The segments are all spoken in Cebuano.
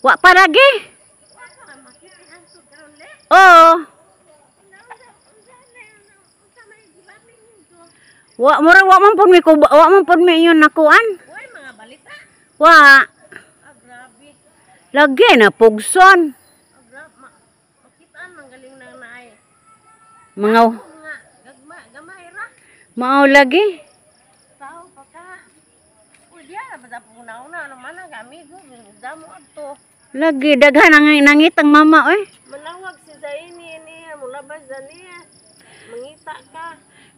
Wa pa lagi. Oo. Wa mura wa man pud mi kuba, wa man pud mi inyon nakuan. Uy, mga balita. Wa. Ah, grabe. Lagi na pugson. Ah, grabe. Makitaan, ang galing nang naay. Mga Mga gagma, gamay ra. Mao lagi. Tao pa ka. Uy, diya, basta po na ano man ang amigo, damo adto. Lagi daghan ang nangitang mama oy. Manawag si Zaini niya, mulabas sa niya. Mangita ka.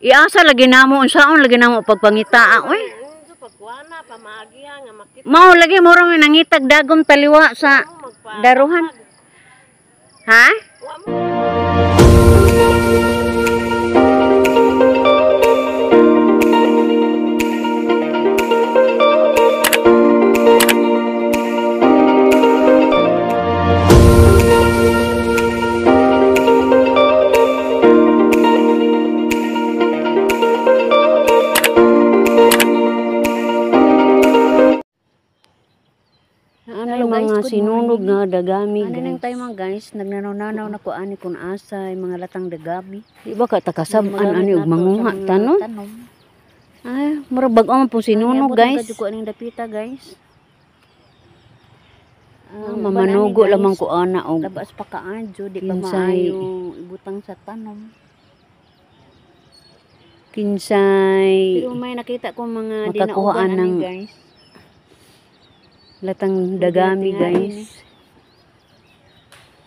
Iasa lagi namo unsaon lagi namo pagpangitaa oy. Unso pagkuana, pamagiha nga makita Mao lagi mura may nangitag dagom taliwa sa mo magpa. Daruhan. Ha? Wa mo. Ano Hello, guys. mga Good sinunog morning. nga dagami Ano nang guys. tayo mga guys, nagnanaw-nanaw na ko ani kung asa yung mga latang dagami. Di ba ka takasab-an Magamit ani og nato sa manguha mga tanon? tanom. Ay, mura bag-o man po sinunog Niabot na guys. kadyo ko aning dapita guys. Ah, Ang mamanugo uban ani, lamang guys, ko ana og labas pa kaadyo, di pa kinsay maayo ibutang sa tanom. Kinsay Pero may nakita ko mga makakuha dinauban ani ng guys. latang Pwede dagami na tingali ni. guys.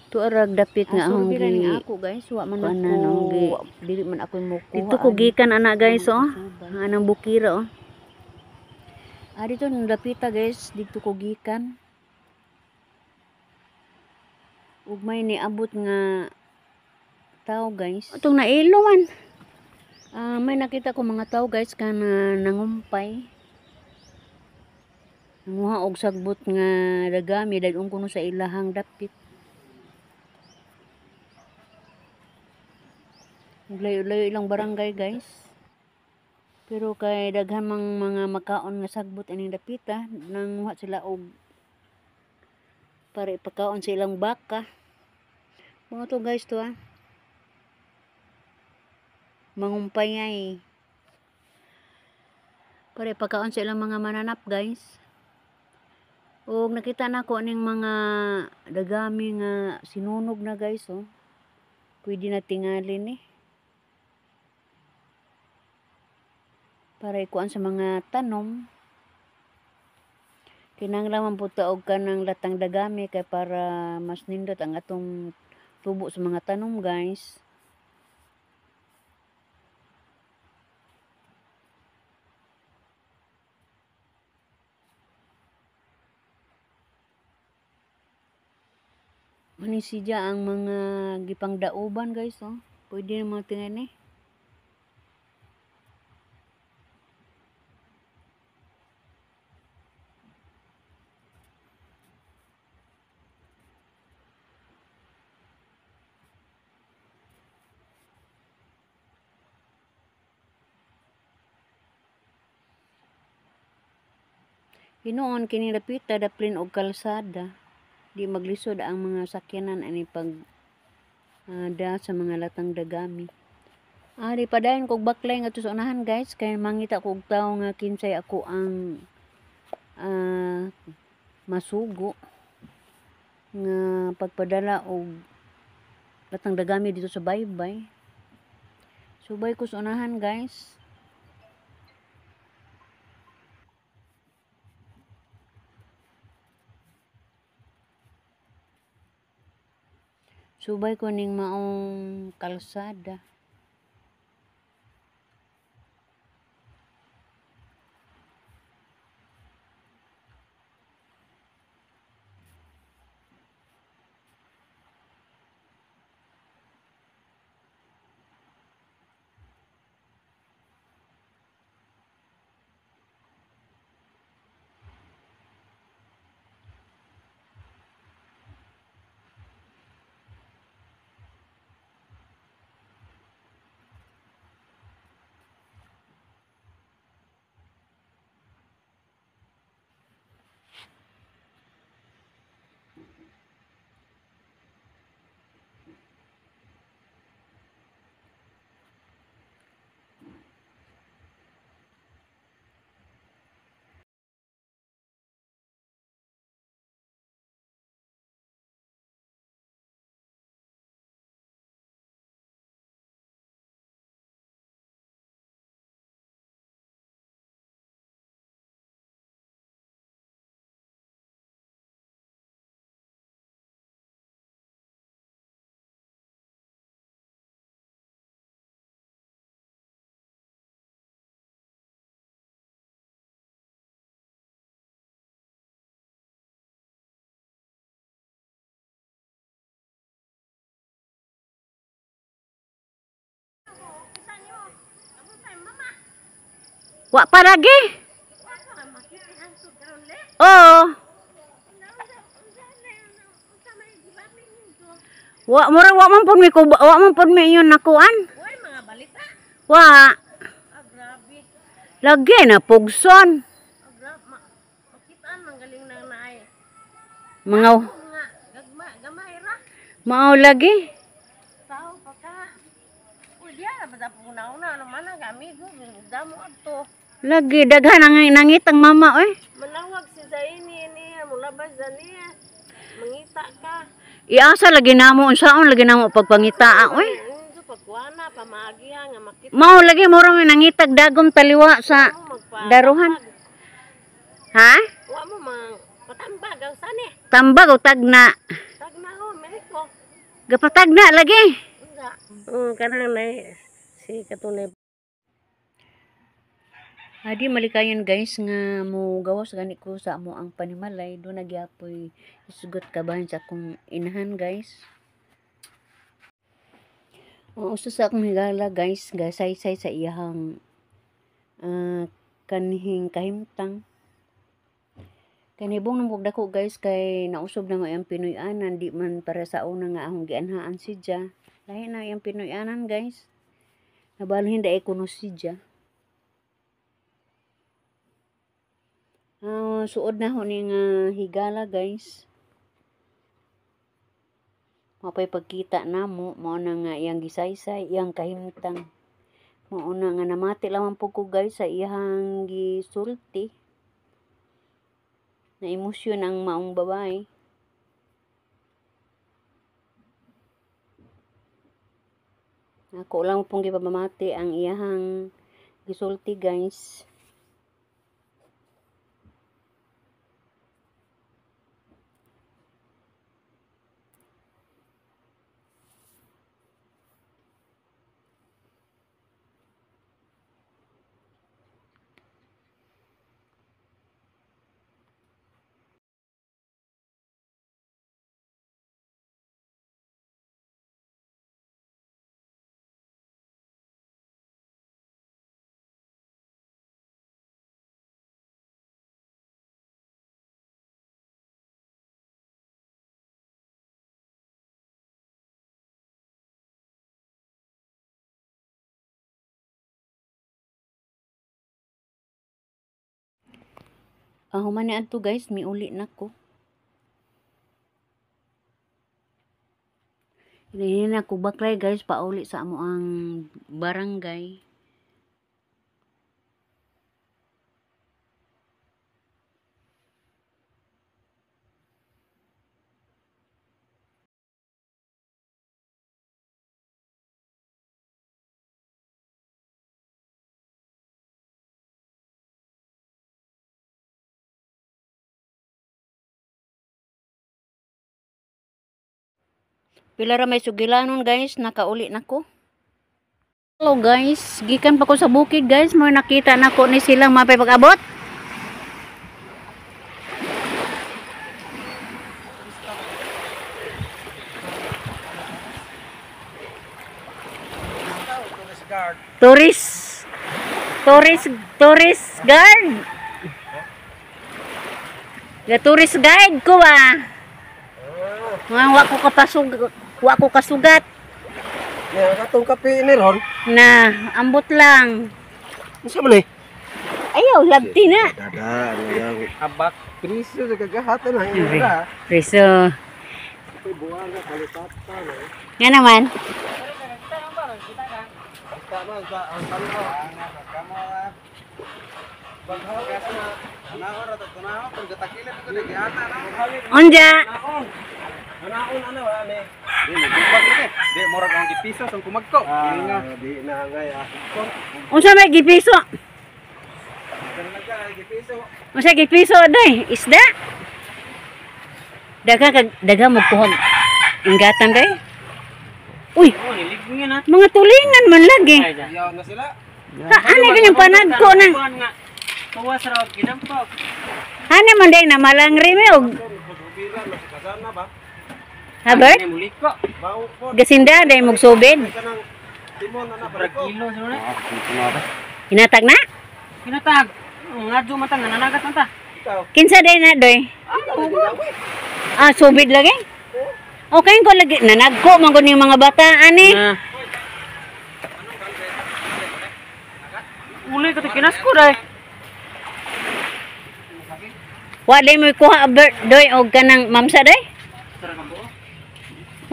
Tuarag dapit nga Ah, akong sorry ra gi ning ako guys, wa man kuan ako na no gi dili man ako mokuha dito ko ani. gikan ana guys oh. Subay. Anang bukira oh. Ah, dito nang dapita guys, dito ko gikan. Ug may niabot nga tao guys. Atong nailo man. Ah, may nakita ko mga tao guys kana nangumpay. Nanguha og sagbot nga dagami dagong kuno sa ilahang dapit. Ug layo-layo ilang barangay guys. Pero kay daghan mang mga makaon nga sagbot ining dapita, nanguha sila og para ipakaon sa ilang baka. Mga to guys to ah. Mangumpay nga eh. Para ipakaon sa ilang mga mananap guys. Og nakita na ko aning mga dagami nga sinunog na guys oh. Pwede na tingalin eh. Para ikuan sa mga tanom. Kinahanglan man pud ta og kanang latang dagami kay para mas nindot ang atong tubo sa mga tanom guys. Mani siya ang mga gipangdauban guys oh. Pwede na mga tingnan eh. Hinuon kini dapita daplin og kalsada. Di maglisod ang mga sakyanan ani pag da sa mga latang dagami. Ah, di padayon kog baklay ngadto sa unahan guys kay mangita ko og tawo nga kinsay ako ang masugo nga pagpadala og latang dagami dito sa baybay. Subay ko sa unahan guys. Subay ko ning maong kalsada. Wa pa lagi. Oo. Wa mura wa man pud mi kuba, wa man pud mi inyon nakuan. Uy, mga balita. Wa. Ah, grabe. Lagi na pugson. Ah, grabe. Makitaan man galing nang naay. Mga Mga gagma, gamay ra. mao lagi. Tao pa ka. Uy, diya na ba una ano man ang amigo, damo adto. Lagi daghan ang nangitang mama oy. Manawag si Zaini niya, mulabas niya. Mangita ka. Iasa lagi namo unsaon lagi namo pagpangitaa oy. Unsa pagkuana pamagiha nga makita Mao lagi mura may nangitag dagom taliwa sa mo magpa. daruhan. Ha? Wa mo mang patambag ang sani. Tambag o tagna. Tagna ho, Ameriko. Gapatagna lagi. Unsa? Kanang nay si katunay. Adi malikayon guys nga mo gawas gani ko sa amo ang panimalay do nagyapoy isugot kabahin sa akong inahan guys. Ang uso sa akong higala guys, gasaysay sa iyahang kanhing kahimtang. Kanibong nang dako guys kay nausob na mo iyang Pinoy-anan, di man para sa una nga akong gianhaan si Ja. Lahi na iyang Pinoy-anan guys. Nabalhin daay kuno si Ja. Suod na ho ni nga higala guys. Mapay pagkita namo, mao na nga iyang gisaysay, iyang kahimtang. Mao na nga namati lamang po ko guys sa iyang gisulti. Na emosyon ang maong babae. Ako lang pong gipamamati ang iyang gisulti guys. Human ni adto guys, miuli na ko. Hindi na ko baklay guys, pauli sa amo ang barangay. Pila ra may sugilanon guys, nakauli na ko. Hello guys, gikan pa ko sa bukid guys, mo nakita na ko ni silang mapay pag-abot. Tourist guard. Ga tourist guide ko ba. Nga wa ko kapasug, wa ko kasugat. Ya, katong kape ni Ron. Na, ambot lang. Unsa man eh? Ayaw, labti na. Dada, ano yang abak priso sa kagahatan na ira. Preso. Buwan ka kalipata na. Nga naman. Onja. Anaon ano ani. Di mo di murag ang gipiso sa kumagko. Di na ngay ah. Unsa may gipiso? Unsa gipiso day? Isda? Daga kag daga mo kuhog. Ingatan day. Uy, mga tulingan man lagi. Yaw na sila. Ha, ani ganyang panagko na. Tuwas raw ginampok. Hani man day na malangri mi og. Ha, Bert? Gasinda day magsubid. Hinatag na? Kinatag. Ngadyo man ta nga nanagat man ta. Kinsa day na doy? Ah, subid lagi. Okay ko lagi nanagko man gud ning mga bata ani. Na. Uli ka to kinasko day. Wa day mo kuha doy og kanang mamsa day.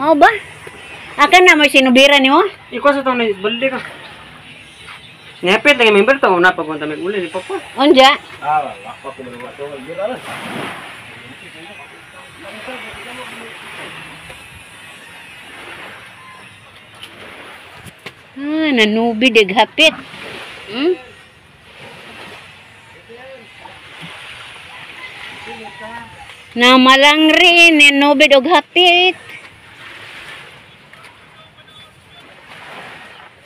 Mao ba? Akan na mo sinubira nimo? Ikaw sa tong ni balde ka. Ngepit lagi member to na pag may uli ni papa. Unja? Ah, wala pa ko man to. Di ra. Ah, nanubi dig hapit. Na malangri nanubid og hapit.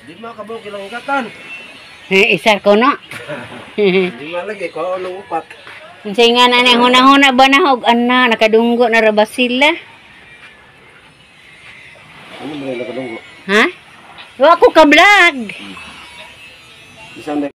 Di ma kabaw kilang gatan. Eh, isar ko no. Di ma lagi ko anong upat. Unsay nga na ni huna-huna ba na og ana nakadunggo na ra ba sila? Ano man nakadunggo? Ha? Wa ko ka vlog. Bisan.